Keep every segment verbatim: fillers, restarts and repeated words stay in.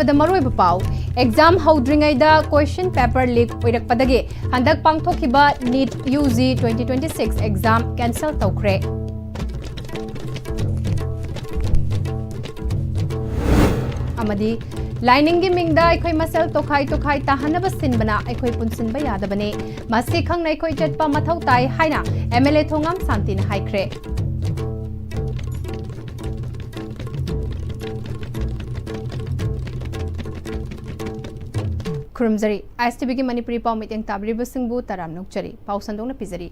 ꯗ ꯃꯔꯨꯑꯣꯏꯕ ꯄꯥꯎ꯫ ꯑꯦꯛꯖꯥꯝ ꯍꯧꯗ꯭ꯔꯤꯉꯩꯗ ꯀꯣꯏꯁꯟ ꯄꯦꯄꯔ ꯂꯤꯛ ꯑꯣꯏꯔꯛꯄꯗꯒꯤ ꯍꯟꯗꯛ ꯄꯥꯡꯊꯣꯛꯈꯤꯕ NEET U G twenty twenty six exam cancel ꯇꯧꯈ꯭ꯔꯦ꯫ ꯑꯃꯗꯤ ꯂꯥꯏꯅꯤꯡꯒꯤ ꯃꯤꯡꯗ ꯑꯩꯈꯣꯏ ꯃꯁꯦꯜ ꯇꯣꯈꯥꯏ ꯇꯣꯈꯥꯏ ꯇꯥꯍꯟꯅꯕ ꯁꯤꯟꯕꯅ ꯑꯩꯈꯣꯏ ꯄꯨꯟꯁꯤꯟꯕ ꯌꯥꯗꯕꯅꯤ꯫ ꯃꯁꯤ ꯈꯪꯅ ꯑꯩꯈꯣꯏ ꯆꯠꯄ ꯃꯊꯧ ꯇꯥꯏ ꯍꯥꯏꯅ ꯑꯦꯝ ꯑꯦꯜ ꯑꯦ ꯊꯣꯉꯥꯝ ꯁꯥꯟꯇꯤꯅ ꯍꯥꯏꯈ꯭ꯔꯦ꯫ ꯈꯨꯔꯨꯝꯖꯔꯤ꯫ ꯑꯥꯏ ꯑꯦꯁ ꯇꯤ ꯚꯤꯒꯤ ꯃꯅꯤꯄꯨꯔꯤ ꯄꯥꯎ ꯃꯤꯠꯌꯦꯡ ꯇꯥꯕꯤꯔꯤꯕꯁꯤꯡꯕꯨ ꯇꯔꯥꯝꯅ ꯑꯣꯛꯆꯔꯤ꯫ ꯄꯥꯎ ꯁꯟꯗꯣꯛꯅ ꯄꯤꯖꯔꯤ꯫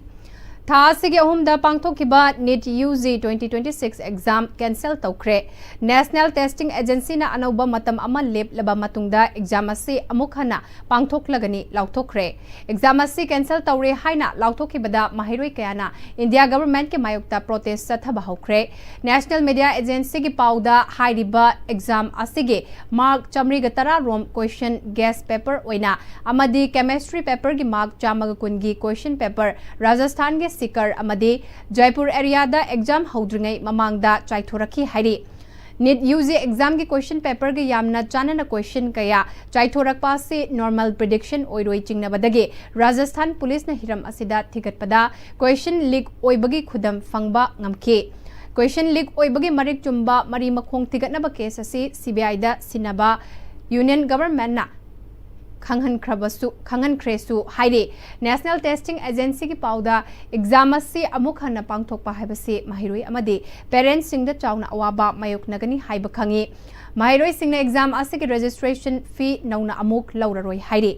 ꯊꯥ ꯑꯁꯤꯒꯤ ꯑꯍꯨꯝꯗ ꯄꯥꯡꯊꯣꯛꯈꯤꯕ NEET U G twenty twenty six exam cancel ꯇꯧꯈ꯭ꯔꯦ꯫ ꯅꯦꯁꯅꯦꯜ ꯇꯦꯁꯇꯤꯡ ꯑꯦꯖꯦꯟꯁꯤꯅ ꯑꯅꯧꯕ ꯃꯇꯝ ꯑꯃ ꯂꯦꯞꯂꯕ ꯃꯇꯨꯡꯗ ꯑꯦꯛꯖꯥꯝ ꯑꯁꯤ ꯑꯃꯨꯛ ꯍꯟꯅ ꯄꯥꯡꯊꯣꯛꯂꯒꯅꯤ ꯂꯥꯎꯊꯣꯛꯈ꯭ꯔꯦ꯫ ꯑꯦꯛꯖꯥꯝ ꯑꯁꯤ ꯀꯦꯟꯁꯦꯜ ꯇꯧꯔꯦ ꯍꯥꯏꯅ ꯂꯥꯎꯊꯣꯛꯈꯤꯕꯗ ꯃꯍꯩꯔꯣꯏ ꯀꯌꯥꯅ ꯏꯟꯗꯤꯌꯥ ꯒꯚꯔꯟꯃꯦꯟꯠꯀꯤ ꯃꯥꯌꯣꯛꯇ ꯄ꯭ꯔꯣꯇꯦꯁ ꯆꯠꯊꯕ ꯍꯧꯈ꯭ꯔꯦ꯫ ꯅꯦꯁꯅꯦꯜ ꯃꯤꯗꯤꯌꯥ ꯑꯦꯖꯦꯟꯁꯤꯒꯤ ꯄꯥꯎꯗ ꯍꯥꯏꯔꯤꯕ ꯑꯦꯛꯖꯥꯝ ꯑꯁꯤꯒꯤ ꯃꯥꯔꯛ ꯆꯥꯃꯔꯤꯒ ꯇꯔꯥ ꯔꯣꯝ ꯀꯣꯏꯁꯟ ꯒꯦꯁ ꯄꯦꯄꯔ ꯑꯣꯏꯅ ꯑꯃꯗꯤ ꯀꯦꯃꯦꯁꯇ꯭ꯔꯤ ꯄꯦꯄꯔꯒꯤ ꯃꯥꯔꯛ ꯆꯥꯝꯃꯒ ꯀꯨꯟꯒꯤ ꯀꯣꯏꯁꯟ ꯄꯦꯄꯔ ꯔꯥꯖꯁꯊꯥꯟꯒꯤ ꯁꯤꯀꯔ ꯑꯃꯗꯤ ꯖꯥꯏꯄꯨꯔ ꯑꯦꯔꯤꯌꯥꯗ ꯑꯦꯛꯖꯥꯝ ꯍꯧꯗ꯭ꯔꯤꯉꯩ ꯃꯃꯥꯡꯗ ꯆꯥꯏꯊꯣꯔꯛꯈꯤ ꯍꯥꯏꯔꯤ꯫ ꯅꯤꯠ ꯌꯨ ꯖꯤ ꯑꯦꯛꯖꯥꯝꯒꯤ ꯀꯣꯏꯁꯟ ꯄꯦꯄꯔꯒ ꯌꯥꯝꯅ ꯆꯥꯟꯅꯅ ꯀꯣꯏꯁꯟ ꯀꯌꯥ ꯆꯥꯏꯊꯣꯔꯛꯄ ꯑꯁꯤ ꯅꯣꯔꯃꯦꯜ ꯄ꯭ꯔꯤꯗꯤꯛꯁꯟ ꯑꯣꯏꯔꯣꯏ ꯆꯤꯡꯅꯕꯗꯒꯤ ꯔꯥꯖꯁꯊꯥꯟ ꯄꯨꯂꯤꯁꯅ ꯍꯤꯔꯝ ꯑꯁꯤꯗ ꯊꯤꯒꯠꯄꯗ ꯀꯣꯏꯁꯟ ꯂꯤꯛ ꯑꯣꯏꯕꯒꯤ ꯈꯨꯗꯝ ꯐꯪꯕ ꯉꯝꯈꯤ꯫ ꯀꯣꯏꯁꯟ ꯂꯤꯛ ꯑꯣꯏꯕꯒꯤ ꯃꯔꯤꯛ ꯆꯨꯝꯕ ꯃꯔꯤ ꯃꯈꯣꯡ ꯊꯤꯒꯠꯅꯕ ꯀꯦꯁ ꯑꯁꯤ ꯁꯤ ꯕꯤ ꯑꯥꯏꯗ ꯁꯤꯟꯅꯕ ꯌꯨꯅꯤꯌꯟ ꯒꯚꯔꯟꯃꯦꯟꯠꯅ ꯈꯪꯍꯟꯈ꯭ꯔꯕꯁꯨ, ꯈꯪꯍꯟꯈ꯭ꯔꯦꯁꯨ ꯍꯥꯏꯔꯤ꯫ ꯅꯦꯁꯅꯦꯜ ꯇꯦꯁꯇꯤꯡ ꯑꯦꯖꯦꯟꯁꯤꯒꯤ ꯄꯥꯎꯗ ꯑꯦꯛꯖꯥꯝ ꯑꯁꯤ ꯑꯃꯨꯛ ꯍꯟꯅ ꯄꯥꯡꯊꯣꯛꯄ ꯍꯥꯏꯕꯁꯤ ꯃꯍꯩꯔꯣꯏ ꯑꯃꯗꯤ ꯄꯦꯔꯦꯟꯠꯁꯤꯡꯗ ꯆꯥꯎꯅ ꯑꯋꯥꯕ ꯃꯥꯌꯣꯛꯅꯒꯅꯤ ꯍꯥꯏꯕ ꯈꯪꯉꯤ꯫ ꯃꯍꯩꯔꯣꯏꯁꯤꯡꯅ ꯑꯦꯛꯖꯥꯝ ꯑꯁꯤꯒꯤ ꯔꯦꯖꯤꯁꯇ꯭ꯔꯦꯁꯟ ꯐꯤ ꯅꯧꯅ ꯑꯃꯨꯛ ꯂꯧꯔꯔꯣꯏ ꯍꯥꯏꯔꯤ꯫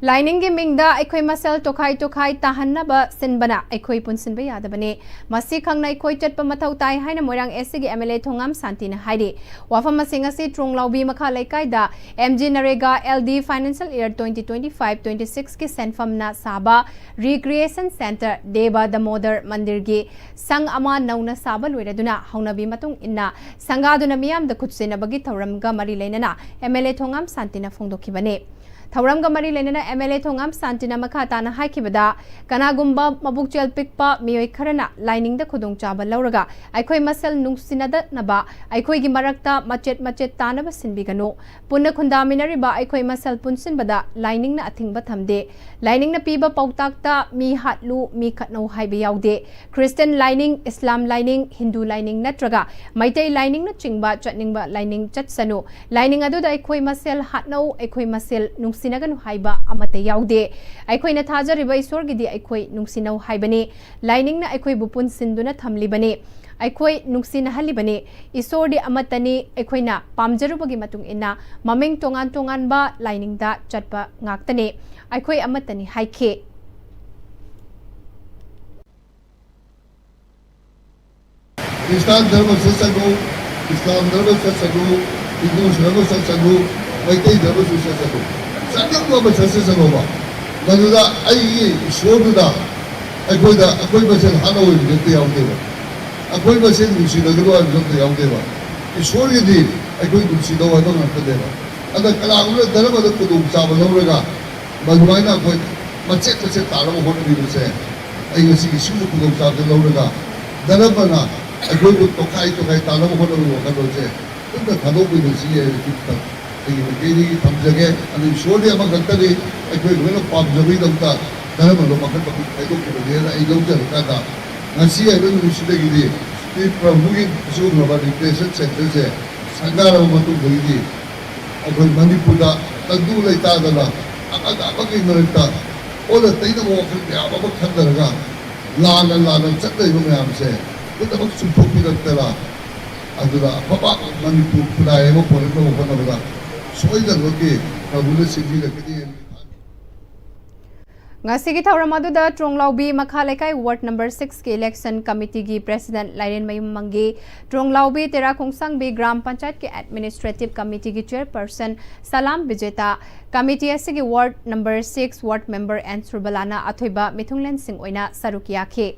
ꯂꯥꯏꯅꯤꯡꯒꯤ ꯃꯤꯡꯗ ꯑꯩꯈꯣꯏ ꯃꯁꯦꯜ ꯇꯣꯈꯥꯏ ꯇꯣꯈꯥꯏ ꯇꯥꯍꯟꯅꯕ ꯁꯤꯟꯕꯅ ꯑꯩꯈꯣꯏ ꯄꯨꯟꯁꯤꯟꯕ ꯌꯥꯗꯕꯅꯤ꯫ ꯃꯁꯤ ꯈꯪꯅ ꯑꯩꯈꯣꯏ ꯆꯠꯄ ꯃꯊꯧ ꯇꯥꯏ ꯍꯥꯏꯅ ꯃꯣꯏꯔꯥꯡ ꯑꯦꯁ ꯁꯤꯒꯤ ꯑꯦꯝ ꯑꯦꯜ ꯑꯦ ꯊꯣꯉꯥꯝ ꯁꯥꯟꯇꯤꯅ ꯍꯥꯏꯔꯤ꯫ ꯋꯥꯐꯝ ꯑꯁꯤ ꯉꯁꯤ ꯇ꯭ꯔꯣꯡꯂꯥꯎꯕꯤ ꯃꯈꯥ ꯂꯩꯀꯥꯏꯗ M G NREGA L D financial year twenty twenty five twenty ꯁꯤꯛꯁꯀꯤ ꯁꯦꯟꯐꯝꯅ ꯁꯥꯕ ꯔꯤꯀ꯭ꯔꯤꯌꯦꯁꯟ ꯁꯦꯟꯇꯔ ꯗꯦꯕ ꯗꯃꯣꯗꯔ ꯃꯟꯗꯤꯔꯒꯤ ꯁꯪ ꯑꯃ ꯅꯧꯅ ꯁꯥꯕ ꯂꯣꯏꯔꯗꯨꯅ ꯍꯧꯅꯕꯤ ꯃꯇꯨꯡ ꯏꯟꯅ ꯁꯪꯒꯥꯗꯨꯅ ꯃꯤꯌꯥꯝꯗ ꯈꯨꯠꯁꯦꯟꯅꯕꯒꯤ ꯊꯧꯔꯝꯒ ꯃꯔꯤ ꯂꯩꯅꯅ ꯑꯦꯝ ꯑꯦꯜ ꯑꯦ ꯊꯣꯉꯥꯝ ꯁꯥꯟꯇꯤꯅ ꯐꯣꯡꯗꯣꯛꯈꯤꯕꯅꯤ꯫ ꯊꯧꯔꯝꯒ ꯃꯔꯤ ꯂꯩꯅꯅ MLA ꯊꯣꯉꯥꯝ ꯁꯥꯟꯇꯤꯅ ꯃꯈꯥ ꯇꯥꯅ ꯍꯥꯏꯈꯤꯕꯗ, ꯀꯅꯥꯒꯨꯝꯕ ꯃꯕꯨꯛꯆꯦꯜ ꯄꯤꯛꯄ ꯃꯤꯑꯣꯏ ꯈꯔꯅ ꯂꯥꯏꯅꯤꯡꯗ ꯈꯨꯗꯣꯡꯆꯥꯕ ꯂꯧꯔꯒ ꯑꯩꯈꯣꯏ ꯃꯁꯦꯜ ꯅꯨꯡꯁꯤꯅꯗꯅꯕ ꯑꯩꯈꯣꯏꯒꯤ ꯃꯔꯛꯇ ꯃꯆꯦꯠ ꯃꯆꯦꯠ ꯇꯥꯅꯕ ꯁꯤꯟꯕꯤꯒꯅꯨ꯫ ꯄꯨꯟꯅ ꯈꯨꯟꯗꯥꯃꯤꯟꯅꯔꯤꯕ ꯑꯩꯈꯣꯏ ꯃꯁꯦꯜ ꯄꯨꯟꯁꯤꯟꯕꯗ ꯂꯥꯏꯅꯤꯡꯅ ꯑꯊꯤꯡꯕ ꯊꯝꯗꯦ꯫ ꯂꯥꯏꯅꯤꯡꯅ ꯄꯤꯕ ꯄꯥꯎꯇꯥꯛꯇ ꯃꯤ ꯍꯥꯠꯂꯨ, ꯃꯤ ꯈꯠꯅꯧ ꯍꯥꯏꯕ ꯌꯥꯎꯗꯦ꯫ ꯈ꯭ꯔꯤꯁꯇꯤꯌꯟ ꯂꯥꯏꯅꯤꯡ, ꯏꯁꯂꯥꯝ ꯂꯥꯏꯅꯤꯡ, ꯍꯤꯟꯗꯨ ꯂꯥꯏꯅꯤꯡ ꯅꯠꯇ꯭ꯔꯒ ꯃꯩꯇꯩ ꯂꯥꯏꯅꯤꯡꯅꯆꯤꯡꯕ ꯆꯠꯅꯤꯡꯕ ꯂꯥꯏꯅꯤꯡ ꯆꯠꯁꯅꯨ꯫ ꯂꯥꯏꯅꯤꯡ ꯑꯗꯨꯗ ꯑꯩꯈꯣꯏ ꯃꯁꯦꯜ ꯍꯥꯠꯅꯧ, ꯑꯩꯈꯣꯏ ꯃꯁꯦꯜ ꯅꯨꯡꯁꯤꯅꯒꯅꯨ ꯍꯥꯏꯕ ꯑꯃꯠꯇ ꯌꯥꯎꯗꯦ꯫ ꯑꯩꯈꯣꯏꯅ ꯊꯥꯖꯔꯤꯕ ꯏꯁꯣꯔꯒꯤꯗꯤ ꯑꯩꯈꯣꯏ ꯅꯨꯡꯁꯤꯅꯧ ꯍꯥꯏꯕꯅꯤ꯫ ꯂꯥꯏꯅꯤꯡꯅ ꯑꯩꯈꯣꯏꯕꯨ ꯄꯨꯟꯁꯤꯟꯗꯨꯅ ꯊꯝꯂꯤꯕꯅꯤ꯫ ꯑꯩꯈꯣꯏ ꯅꯨꯡꯁꯤꯅꯍꯜꯂꯤꯕꯅꯤ꯫ ꯏꯁꯣꯔꯗꯤ ꯑꯃꯠꯇꯅꯤ꯫ ꯑꯩꯈꯣꯏꯅ ꯄꯥꯝꯖꯔꯨꯕꯒꯤ ꯃꯇꯨꯡ ꯏꯟꯅ ꯃꯃꯤꯡ ꯇꯣꯉꯥꯟ ꯇꯣꯉꯥꯟꯕ ꯂꯥꯏꯅꯤꯡꯗ ꯆꯠꯄ ꯉꯥꯛꯇꯅꯤ꯫ ꯑꯩꯈꯣꯏ ꯑꯃꯠꯇꯅꯤ ꯍꯥꯏꯈꯤ꯫ ꯈ꯭ꯔꯤꯁꯇꯥꯟ ꯙꯔꯃ ꯆꯠꯁꯅꯨ, ꯏꯁꯂꯥꯝ ꯙꯔꯃ ꯆꯠꯁꯅꯨ, ꯍꯤꯟꯗꯨ ꯙꯔꯃ ꯆꯠꯁꯅꯨ, ꯃꯩꯇꯩ ꯙꯔꯃꯁꯨ ꯆꯠꯁꯅꯨ, ꯆꯠꯅꯤꯡꯕ ꯑꯃ ꯆꯠꯆꯁꯅꯣꯕ꯫ ꯃꯗꯨꯗ ꯑꯩꯒꯤ ꯏꯁꯣꯔꯗꯨꯅ ꯑꯩꯈꯣꯏꯗ, ꯑꯩꯈꯣꯏ ꯃꯁꯦꯜ ꯍꯥꯠꯅꯧ ꯍꯥꯏꯕꯁꯨ ꯑꯝꯇ ꯌꯥꯎꯗꯦꯕ꯫ ꯑꯩꯈꯣꯏ ꯃꯁꯦꯜ ꯅꯨꯡꯁꯤꯅꯒꯅꯨ ꯍꯥꯏꯕꯁꯨ ꯑꯝꯇ ꯌꯥꯎꯗꯦꯕ꯫ ꯏꯁꯣꯔꯒꯤꯗꯤ ꯑꯩꯈꯣꯏ ꯅꯨꯡꯁꯤꯅꯧ ꯍꯥꯏꯕ ꯉꯥꯛꯇꯅꯦꯕ꯫ ꯑꯗ ꯀꯅꯥꯒꯨꯝꯕ ꯙꯔꯃꯗ ꯈꯨꯗꯣꯡꯆꯥꯕ ꯂꯧꯔꯒ ꯃꯗꯨꯃꯥꯏꯅ ꯑꯩꯈꯣꯏ ꯃꯆꯦꯠ ꯃꯆꯦꯠ ꯇꯥꯅꯕ ꯍꯣꯠꯅꯕꯤꯕꯁꯦ ꯑꯩ ꯉꯁꯤꯒꯤ ꯁꯤꯒꯨꯝꯕ ꯈꯨꯗꯣꯡꯆꯥꯕꯁꯦ ꯂꯧꯔꯒ ꯙꯔꯃꯅ ꯑꯩꯈꯣꯏꯕꯨ ꯇꯣꯈꯥꯏ ꯇꯣꯈꯥꯏ ꯇꯥꯅꯕ ꯍꯣꯠꯅꯕꯒꯤ ꯋꯥꯈꯜꯂꯣꯟꯁꯦ ꯄꯨꯟꯅ ꯊꯥꯗꯣꯛꯃꯤꯟꯅꯁꯤ ꯍꯥꯏꯕꯁꯤ ꯑꯩꯒꯤ ꯃꯥꯏꯀꯩꯗꯒꯤ ꯊꯝꯖꯒꯦ꯫ ꯑꯗꯨ ꯏꯁꯣꯔꯗꯤ ꯑꯃꯈꯛꯇꯅꯤ, ꯑꯩꯈꯣꯏ ꯂꯣꯏꯅ ꯄꯥꯝꯖꯕꯒꯤꯗꯃꯛꯇ ꯙꯔꯃꯗꯣ ꯃꯈꯜ ꯃꯈꯜ ꯈꯥꯏꯗꯣꯛꯈꯤꯕꯅꯦꯅ ꯑꯩ ꯂꯧꯖꯔꯀꯥꯟꯗ ꯉꯁꯤ ꯍꯥꯏꯕ ꯅꯨꯃꯤꯠꯁꯤꯗꯒꯤꯗꯤ ꯁ꯭ꯔꯤ ꯄ꯭ꯔꯚꯨꯒꯤ ꯑꯁꯤꯒꯨꯝꯂꯕ ꯔꯤꯀ꯭ꯔꯤꯌꯦꯁꯟ ꯁꯦꯟꯇꯔꯁꯦ ꯁꯪꯒꯥꯔꯕ ꯃꯇꯨꯡꯗꯒꯤꯗꯤ ꯑꯩꯈꯣꯏ ꯃꯅꯤꯄꯨꯔꯗ ꯇꯪꯗꯨ ꯂꯩꯇꯥꯗꯅ ꯑꯃꯒ ꯑꯃꯒꯤ ꯃꯔꯛꯇ ꯑꯣꯟꯅ ꯇꯩꯅꯕ ꯋꯥꯈꯜ ꯃꯌꯥꯝ ꯑꯃ ꯈꯟꯊꯔꯒ ꯂꯥꯟꯅ ꯂꯥꯟꯅ ꯆꯠꯅꯔꯤꯕ ꯃꯌꯥꯝꯁꯦ ꯄꯨꯝꯅꯃꯛ ꯆꯨꯝꯊꯣꯛꯄꯤꯔꯛꯇꯅ ꯑꯗꯨꯅ ꯑꯐꯕ ꯃꯅꯤꯄꯨꯔ ꯈꯨꯟꯅꯥꯏ ꯑꯃ ꯄꯨꯔꯛꯅꯕ ꯍꯣꯠꯅꯕꯗ ꯁꯣꯏꯗꯅꯃꯛꯀꯤ ꯄ꯭ꯔꯚꯨꯅ ꯁꯤꯟꯕꯤꯔꯛꯀꯅꯤ ꯍꯥꯏꯅ ꯊꯥꯖꯩ꯫ ꯉꯁꯤꯒꯤ ꯊꯧꯔꯝ ꯑꯗꯨꯗ ꯇ꯭ꯔꯣꯡꯂꯥꯎꯕꯤ ꯃꯈꯥ ꯂꯩꯀꯥꯏ ꯋꯥꯔꯗ ꯅꯝꯕꯔ ꯁꯤꯛꯁꯀꯤ ꯏꯂꯦꯛꯁꯟ ꯀꯃꯤꯇꯤꯒꯤ ꯄ꯭ꯔꯦꯁꯤꯗꯦꯟꯠ ꯂꯥꯏꯔꯦꯟꯃꯌꯨꯝ ꯃꯪꯒꯤ, ꯇ꯭ꯔꯣꯡꯂꯥꯎꯕꯤ ꯇꯦꯔꯥ ꯈꯣꯡꯁꯥꯡꯕꯤ ꯒ꯭ꯔꯥꯝ ꯄꯟꯆꯥꯌꯠꯀꯤ ꯑꯦꯗꯃꯤꯅꯤꯁꯇ꯭ꯔꯦꯇꯤꯚ ꯀꯃꯤꯇꯤꯒꯤ ꯆꯦꯌꯔꯄꯔꯁꯟ ꯁꯂꯥꯝ ꯕꯤꯖꯦꯇꯥ, ꯀꯃꯤꯇꯤ ꯑꯁꯤꯒꯤ ward number six ward member N ꯁꯨꯔꯕꯂꯥꯅ ꯑꯊꯣꯏꯕ ꯃꯤꯊꯨꯡꯂꯦꯟꯁꯤꯡ ꯑꯣꯏꯅ ꯁꯔꯨꯛ ꯌꯥꯈꯤ꯫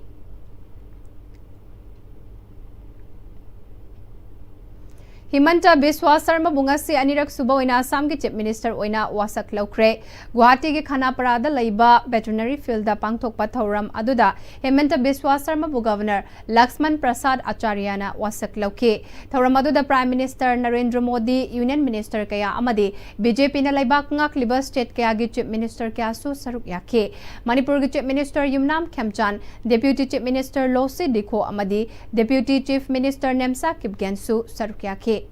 ꯍꯤꯃꯟꯇ ꯕꯤꯁ꯭ꯋꯥ ꯁꯔꯃꯕꯨ ꯉꯁꯤ ꯑꯅꯤꯔꯛ ꯁꯨꯕ ꯑꯣꯏꯅ ꯑꯁꯥꯝꯒꯤ Chief Minister ꯑꯣꯏꯅ ꯋꯥꯁꯛ ꯂꯧꯈ꯭ꯔꯦ꯫ ꯒꯨꯋꯥꯍꯥꯇꯤꯒꯤ ꯈꯥꯅꯥꯄꯥꯔꯥꯗ ꯂꯩꯕ Veterinary Fieldꯗ ꯄꯥꯡꯊꯣꯛꯄ ꯊꯧꯔꯝ ꯑꯗꯨꯗ ꯍꯤꯃꯟꯇ ꯕꯤꯁ꯭ꯋꯥ ꯁꯔꯃꯕꯨ Governor ꯂꯛꯁꯃꯟ ꯄ꯭ꯔꯁꯥꯗ ꯑꯆꯥꯔꯌꯥꯅ ꯋꯥꯁꯛ ꯂꯧꯈꯤ꯫ ꯊꯧꯔꯝ ꯑꯗꯨꯗ Prime Minister Narendra Modi, Union Minister ꯀꯌꯥ ꯑꯃꯗꯤ BJPꯅ ꯂꯩꯕꯥꯛ ꯉꯥꯛꯂꯤꯕ state ꯀꯌꯥꯒꯤ Chief Minister ꯀꯌꯥꯁꯨ ꯁꯔꯨꯛ ꯌꯥꯈꯤ꯫ ꯃꯅꯤꯄꯨꯔꯒꯤ Chief Minister ꯌꯨꯝꯅꯥꯝ ꯈꯦꯝꯆꯥꯟ, Deputy Chief Minister ꯂꯣꯁꯤ ꯗꯤꯈꯣ ꯑꯃꯗꯤ Deputy Chief Minister ꯅꯦꯝꯁꯥ ꯀꯤꯞꯒꯦꯟꯁꯨ ꯁꯔꯨꯛ ꯌꯥꯈꯤ꯫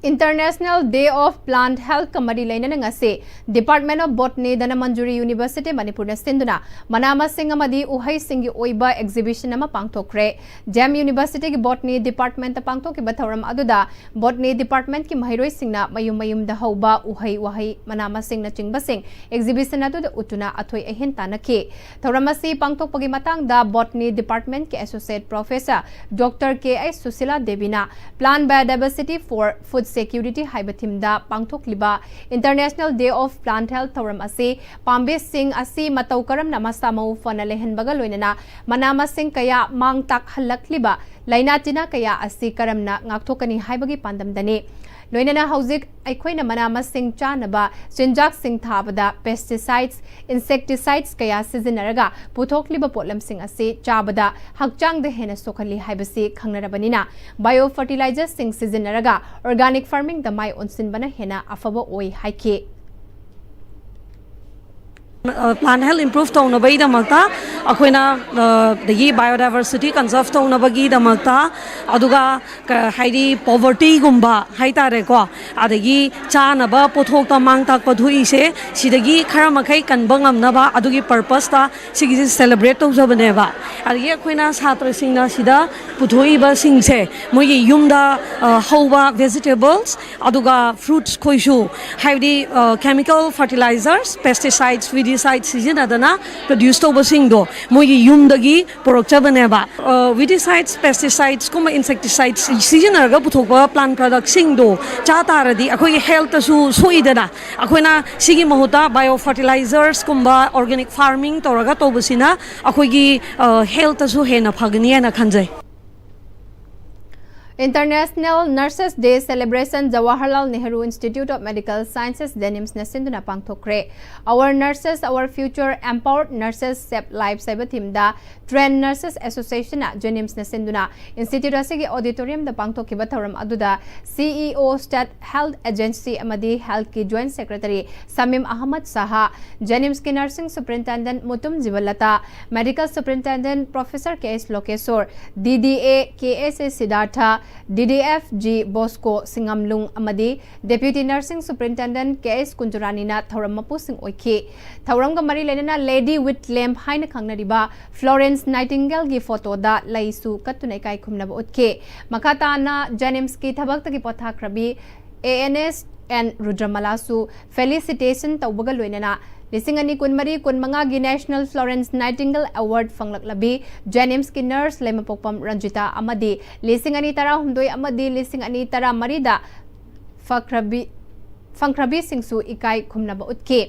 International Day of Plant Healthꯀ ꯃꯔꯤ ꯂꯩꯅꯅ ꯉꯁꯤ Department of Botany, Dhanamanjuri University ꯃꯅꯤꯄꯨꯔꯅ ꯁꯤꯟꯗꯨꯅ ꯃꯅꯥ ꯃꯁꯤꯡ ꯑꯃꯗꯤ ꯎꯍꯩꯁꯤꯡꯒꯤ ꯑꯣꯏꯕ exhibition ꯑꯃ ꯄꯥꯡꯊꯣꯛꯈ꯭ꯔꯦ꯫ ꯗꯤ ꯑꯦꯝ Universityꯒꯤ Botany Departmentꯇ ꯄꯥꯡꯊꯣꯛꯈꯤꯕ ꯊꯧꯔꯝ ꯑꯗꯨꯗ Botany Departmentꯀꯤ ꯃꯍꯩꯔꯣꯏꯁꯤꯡꯅ ꯃꯌꯨꯝ ꯃꯌꯨꯝꯗ ꯍꯧꯕ ꯎꯍꯩ ꯋꯥꯍꯩ, ꯃꯅꯥ ꯃꯁꯤꯡꯅꯆꯤꯡꯕꯁꯤꯡ exhibition ꯑꯗꯨꯗ ꯎꯠꯇꯨꯅ ꯑꯊꯣꯏ ꯑꯍꯦꯟ ꯇꯥꯟꯅꯈꯤ꯫ ꯊꯧꯔꯝ ꯑꯁꯤ ꯄꯥꯡꯊꯣꯛꯄꯒꯤ ꯃꯇꯥꯡꯗ Botany Departmentꯀꯤ Associate Professor Doctor K H Sushila ꯗꯦꯕꯤꯅ Plant Biodiversity for Food Security ꯍꯥꯏꯕ themeꯗ ꯄꯥꯡꯊꯣꯛꯂꯤꯕ International Day of Plant Health ꯊꯧꯔꯝ ꯑꯁꯤ ꯄꯥꯝꯕꯤꯁꯤꯡ ꯑꯁꯤ ꯃꯇꯧ ꯀꯔꯝꯅ ꯃꯁꯥ ꯃꯎ ꯐꯅ ꯂꯩꯍꯟꯕꯒ ꯂꯣꯏꯅꯅ ꯃꯅꯥ ꯃꯁꯤꯡ ꯀꯌꯥ ꯃꯥꯡ ꯇꯥꯛꯍꯜꯂꯛꯂꯤꯕ ꯂꯥꯏꯅꯥ ꯇꯤꯟꯅꯥ ꯀꯌꯥ ꯑꯁꯤ ꯀꯔꯝꯅ ꯉꯥꯛꯊꯣꯛꯀꯅꯤ ꯍꯥꯏꯕꯒꯤ ꯄꯥꯟꯗꯝꯗꯅꯤ꯫ ꯂꯣꯏꯅꯅ ꯍꯧꯖꯤꯛ ꯑꯩꯈꯣꯏꯅ ꯃꯅꯥ ꯃꯁꯤꯡ ꯆꯥꯅꯕ ꯆꯤꯟꯖꯥꯛꯁꯤꯡ ꯊꯥꯕꯗ pesticides, insecticides ꯀꯌꯥ ꯁꯤꯖꯤꯟꯅꯔꯒ ꯄꯨꯊꯣꯛꯂꯤꯕ ꯄꯣꯠꯂꯝꯁꯤꯡ ꯑꯁꯤ ꯆꯥꯕꯗ ꯍꯛꯆꯥꯡꯗ ꯍꯦꯟꯅ ꯁꯣꯛꯍꯜꯂꯤ ꯍꯥꯏꯕꯁꯤ ꯈꯪꯅꯔꯕꯅꯤꯅ, bio fertilizerꯁꯤꯡ ꯁꯤꯖꯤꯟꯅꯔꯒ organic farmingꯗ ꯃꯥꯏ ꯑꯣꯟꯁꯤꯟꯕꯅ ꯍꯦꯟꯅ ꯑꯐꯕ ꯑꯣꯏ ꯍꯥꯏꯈꯤ꯫ ꯑ, plant health improve ꯇꯧꯅꯕꯒꯤꯗꯃꯛꯇ ꯑꯩꯈꯣꯏꯅ ꯑ, ꯑꯗꯒꯤ biodiversity conserve ꯇꯧꯅꯕꯒꯤꯗꯃꯛꯇ, ꯑꯗꯨꯒ ꯀ- ꯍꯥꯏꯗꯤ povertyꯒꯨꯝꯕ ꯍꯥꯏꯇꯥꯔꯦꯀꯣ, ꯑꯗꯒꯤ ꯆꯥꯅꯕ ꯄꯣꯠꯊꯣꯛꯇ ꯃꯥꯡ ꯇꯥꯛꯄ ꯊꯣꯛꯏꯁꯦ, ꯁꯤꯗꯒꯤ ꯈꯔ ꯃꯈꯩ ꯀꯟꯕ ꯉꯝꯅꯕ ꯑꯗꯨꯒꯤ purposeꯇ ꯁꯤꯒꯤꯁꯦ celebrate ꯇꯧꯖꯕꯅꯦꯕ꯫ ꯑꯗꯒꯤ ꯑꯩꯈꯣꯏꯅ ꯁꯥꯇ꯭ꯔꯁꯤꯡꯅ ꯁꯤꯗ ꯄꯨꯊꯣꯛꯏꯕꯁꯤꯡꯁꯦ ꯃꯣꯏꯒꯤ ꯌꯨꯝꯗ ꯑ, ꯍꯧꯕ vegetables, ꯑꯗꯨꯒ fruits ꯈꯣꯏꯁꯨ, ꯍꯥꯏꯕꯗꯤ chemical fertilizers, pesticides, weedicides ꯁꯤꯖꯤꯟꯅꯗꯅ produce ꯇꯧꯕꯁꯤꯡꯗꯣ ꯃꯣꯏꯒꯤ ꯌꯨꯝꯗꯒꯤ ꯄꯨꯔꯛꯆꯕꯅꯦꯕ꯫ Weedicides, pesticidesꯀꯨꯝꯕ insecticides ꯁꯤꯖꯤꯟꯅꯔꯒ ꯄꯨꯊꯣꯛꯄ plant productꯁꯤꯡꯗꯣ ꯆꯥ ꯇꯥꯔꯗꯤ ꯑꯩꯈꯣꯏꯒꯤ healthꯇꯁꯨ ꯁꯣꯛꯏꯗꯅ꯫ ꯑꯩꯈꯣꯏꯅ ꯁꯤꯒꯤ ꯃꯍꯨꯠꯇ biofertilizersꯀꯨꯝꯕ organic farming ꯇꯧꯔꯒ ꯇꯧꯕꯁꯤꯅ ꯑꯩꯈꯣꯏꯒꯤ healthꯇꯁꯨ ꯍꯦꯟꯅ ꯐꯒꯅꯤ ꯍꯥꯏꯅ ꯈꯟꯖꯩ꯫ International Nurses Day Celebration Jawaharlal Nehru Institute of Medical Sciences, JNIMSꯅ ꯁꯤꯟꯗꯨꯅ ꯄꯥꯡꯊꯣꯛꯈ꯭ꯔꯦ꯫ Our Nurses, Our Future, Empowered Nurses, Save Lives ꯍꯥꯏꯕ themeꯗ Trained Nurses Associationꯅ JNIMSꯅ ꯁꯤꯟꯗꯨꯅ institute ꯑꯁꯤꯒꯤ auditoriumꯗ ꯄꯥꯡꯊꯣꯛꯈꯤꯕ ꯊꯧꯔꯝ ꯑꯗꯨꯗ CEO, State Health Agency ꯑꯃꯗꯤ healthꯀꯤ Joint Secretary ꯁꯃꯤꯝ ꯑꯍꯃꯗ ꯁꯍꯥ, JNIMSꯀꯤ Nursing Superintendent Mutum Jibalata, Medical Superintendent Professor K S Lokeshwor, DDA, KSA Siddharth, DDF G Bosco ꯁꯤꯡꯉꯝꯂꯨꯡ ꯑꯃꯗꯤ Deputy Nursing Superintendent K S ꯀꯨꯟꯖꯨꯔꯥꯅꯤꯅ ꯊꯧꯔꯝ ꯃꯄꯨꯁꯤꯡ ꯑꯣꯏꯈꯤ꯫ ꯊꯧꯔꯝꯒ ꯃꯔꯤ ꯂꯩꯅꯅ Lady with Lamp ꯍꯥꯏꯅ ꯈꯪꯅꯔꯤꯕ Florence Nightingaleꯒꯤ photoꯗ ꯂꯩꯁꯨ ꯀꯠꯇꯨꯅ ꯏꯀꯥꯏ ꯈꯨꯝꯅꯕ ꯎꯠꯈꯤ꯫ ꯃꯈꯥ ꯇꯥꯅ JNIMSꯀꯤ ꯊꯕꯛꯇꯒꯤ ꯄꯣꯊꯥꯈ꯭ꯔꯕꯤ ANS N ꯔꯨꯗ꯭ꯔꯃꯂꯥꯁꯨ felicitation ꯇꯧꯕꯒ ꯂꯣꯏꯅꯅ ꯂꯤꯁꯤꯡ ꯑꯅꯤ ꯀꯨꯟꯃꯔꯤ ꯀꯨꯟꯃꯉꯥꯒꯤ National Florence Nightingale Award ꯐꯪꯂꯛꯂꯕꯤ JNIMSꯀꯤ nurse ꯂꯩꯃꯄꯣꯛꯄꯝ Ranjita ꯑꯃꯗꯤ ꯂꯤꯁꯤꯡ ꯑꯅꯤ ꯇꯔꯥꯍꯨꯝꯗꯣꯏ ꯑꯃꯗꯤ ꯂꯤꯁꯤꯡ ꯑꯅꯤ ꯇꯔꯥꯃꯔꯤꯗ ꯐꯈ꯭ꯔꯕꯤ ꯐꯪꯈ꯭ꯔꯕꯤꯁꯤꯡꯁꯨ ꯏꯀꯥꯏ ꯈꯨꯝꯅꯕ ꯎꯠꯈꯤ꯫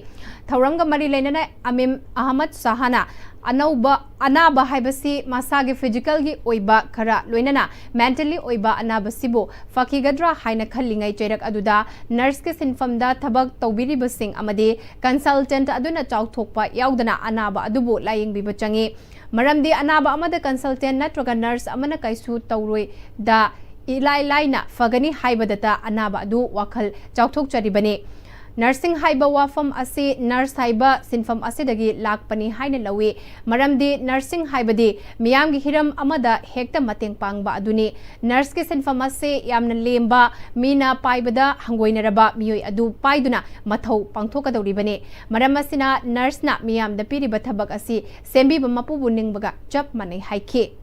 ꯊꯧꯔꯝꯒ ꯃꯔꯤ ꯂꯩꯅꯅ ꯑꯃꯤꯝ ꯑꯍꯃꯗ ꯁꯍꯥꯅ ꯑꯅꯧꯕ ꯑꯅꯥꯕ ꯍꯥꯏꯕꯁꯤ ꯃꯁꯥꯒꯤ physicalꯒꯤ ꯑꯣꯏꯕ ꯈꯔ ꯂꯣꯏꯅꯅ mentally ꯑꯣꯏꯕ ꯑꯅꯥꯕꯁꯤꯕꯨ ꯐꯈꯤꯒꯗ꯭ꯔꯥ ꯍꯥꯏꯅ ꯈꯜꯂꯤꯉꯩ ꯆꯩꯔꯛ ꯑꯗꯨꯗ nurseꯀꯤ ꯁꯤꯟꯐꯝꯗ ꯊꯕꯛ ꯇꯧꯕꯤꯔꯤꯕꯁꯤꯡ ꯑꯃꯗꯤ consultant ꯑꯗꯨꯅ ꯆꯥꯎꯊꯣꯛꯄ ꯌꯥꯎꯗꯅ ꯑꯅꯥꯕ ꯑꯗꯨꯕꯨ ꯂꯥꯌꯦꯡꯕꯤꯕ ꯆꯪꯏ꯫ ꯃꯔꯝꯗꯤ ꯑꯅꯥꯕ ꯑꯃꯗ consultant ꯅꯠꯇ꯭ꯔꯒ nurse ꯑꯃꯅ ꯀꯩꯁꯨ ꯇꯧꯔꯣꯏꯗ ꯏꯂꯥꯏ ꯂꯥꯏꯅ ꯐꯒꯅꯤ ꯍꯥꯏꯕꯗꯇ ꯑꯅꯥꯕ ꯑꯗꯨ ꯋꯥꯈꯜ ꯆꯥꯎꯊꯣꯛꯆꯔꯤꯕꯅꯤ꯫ ꯅꯔꯁꯤꯡ ꯍꯥꯏꯕ ꯋꯥꯐꯝ ꯑꯁꯤ ꯅꯔꯁ ꯍꯥꯏꯕ ꯁꯤꯟꯐꯝ ꯑꯁꯤꯗꯒꯤ ꯂꯥꯛꯄꯅꯤ ꯍꯥꯏꯅ ꯂꯧꯏ꯫ ꯃꯔꯝꯗꯤ ꯅꯔꯁꯤꯡ ꯍꯥꯏꯕꯗꯤ ꯃꯤꯌꯥꯝꯒꯤ ꯍꯤꯔꯝ ꯑꯃꯗ ꯍꯦꯛꯇ ꯃꯇꯦꯡ ꯄꯥꯡꯕ ꯑꯗꯨꯅꯤ꯫ ꯅꯔꯁꯀꯤ ꯁꯤꯟꯐꯝ ꯑꯁꯤ ꯌꯥꯝꯅ ꯂꯦꯝꯕ, ꯃꯤꯅ ꯄꯥꯏꯕꯗ ꯍꯪꯒꯣꯏꯅꯔꯕ ꯃꯤꯑꯣꯏ ꯑꯗꯨ ꯄꯥꯏꯗꯨꯅ ꯃꯊꯧ ꯄꯥꯡꯊꯣꯛꯀꯗꯧꯔꯤꯕꯅꯤ꯫ ꯃꯔꯝ ꯑꯁꯤꯅ ꯅꯔꯁꯅ ꯃꯤꯌꯥꯝꯗ ꯄꯤꯔꯤꯕ ꯊꯕꯛ ꯑꯁꯤ ꯁꯦꯝꯕꯤꯕ ꯃꯄꯨꯕꯨ ꯅꯤꯡꯕꯒ ꯆꯞ ꯃꯥꯟꯅꯩ ꯍꯥꯏꯈꯤ꯫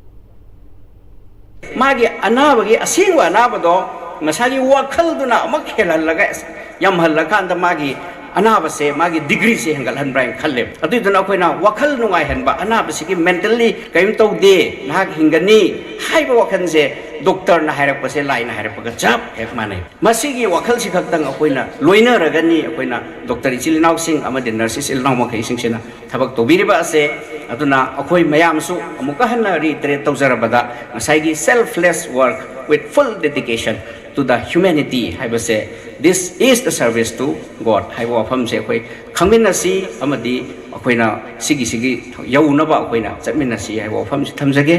ꯃꯥꯒꯤ ꯑꯅꯥꯕꯒꯤ ꯑꯁꯦꯡꯕ ꯑꯅꯥꯕꯗꯣ ꯉꯁꯥꯏꯒꯤ ꯋꯥꯈꯜꯗꯨꯅ ꯑꯃꯨꯛ ꯍꯦꯜꯍꯜꯂꯒ, ꯌꯥꯝꯍꯜꯂꯀꯥꯟꯗ ꯃꯥꯒꯤ ꯑꯅꯥꯕꯁꯦ, ꯃꯥꯒꯤ ꯗꯤꯒ꯭ꯔꯤꯁꯦ ꯍꯦꯟꯒꯠꯍꯟꯕ꯭ꯔꯥ ꯍꯥꯏꯅ ꯈꯜꯂꯦꯕ꯫ ꯑꯗꯨꯏꯗꯨꯅ ꯑꯩꯈꯣꯏꯅ ꯋꯥꯈꯜ ꯅꯨꯡꯉꯥꯏꯍꯟꯕ, ꯑꯅꯥꯕꯁꯤꯒꯤ mentally ꯀꯔꯤꯝ ꯇꯧꯗꯦ, ꯅꯍꯥꯛ ꯍꯤꯡꯒꯅꯤ ꯍꯥꯏꯕ ꯋꯥꯈꯜꯁꯦ ꯗꯣꯛꯇꯔꯅ ꯍꯥꯏꯔꯛꯄꯁꯦ ꯂꯥꯏꯅ ꯍꯥꯏꯔꯛꯄꯒ ꯆꯞ ꯍꯦꯛ ꯃꯥꯟꯅꯩ꯫ ꯃꯁꯤꯒꯤ ꯋꯥꯈꯜꯁꯤ ꯈꯛꯇꯪ ꯑꯩꯈꯣꯏꯅ ꯂꯣꯏꯅꯔꯒꯅꯤ, ꯑꯩꯈꯣꯏꯅ ꯗꯣꯛꯇꯔ ꯏꯆꯤꯜ ꯏꯅꯥꯎꯁꯤꯡ ꯑꯃꯗꯤ ꯅꯔꯁ ꯏꯆꯤꯜ ꯏꯅꯥꯎ ꯃꯈꯩꯁꯤꯡꯁꯤꯅ ꯊꯕꯛ ꯇꯧꯕꯤꯔꯤꯕ ꯑꯁꯦ꯫ ꯑꯗꯨꯅ ꯑꯩꯈꯣꯏ ꯃꯌꯥꯝꯁꯨ ꯑꯃꯨꯛꯀ ꯍꯟꯅ reiterate ꯇꯧꯖꯔꯕꯗ, ꯉꯁꯥꯏꯒꯤ selfless work with full dedication to the humanity ꯍꯥꯏꯕꯁꯦ, this is the service to God ꯍꯥꯏꯕ ꯋꯥꯐꯝꯁꯦ ꯑꯩꯈꯣꯏ ꯈꯪꯃꯤꯟꯅꯁꯤ ꯑꯃꯗꯤ ꯑꯩꯈꯣꯏꯅ ꯁꯤꯒꯤꯁꯤꯒꯤ ꯌꯧꯅꯕ ꯑꯩꯈꯣꯏꯅ ꯆꯠꯃꯤꯟꯅꯁꯤ ꯍꯥꯏꯕ ꯋꯥꯐꯝꯁꯤ ꯊꯝꯖꯒꯦ꯫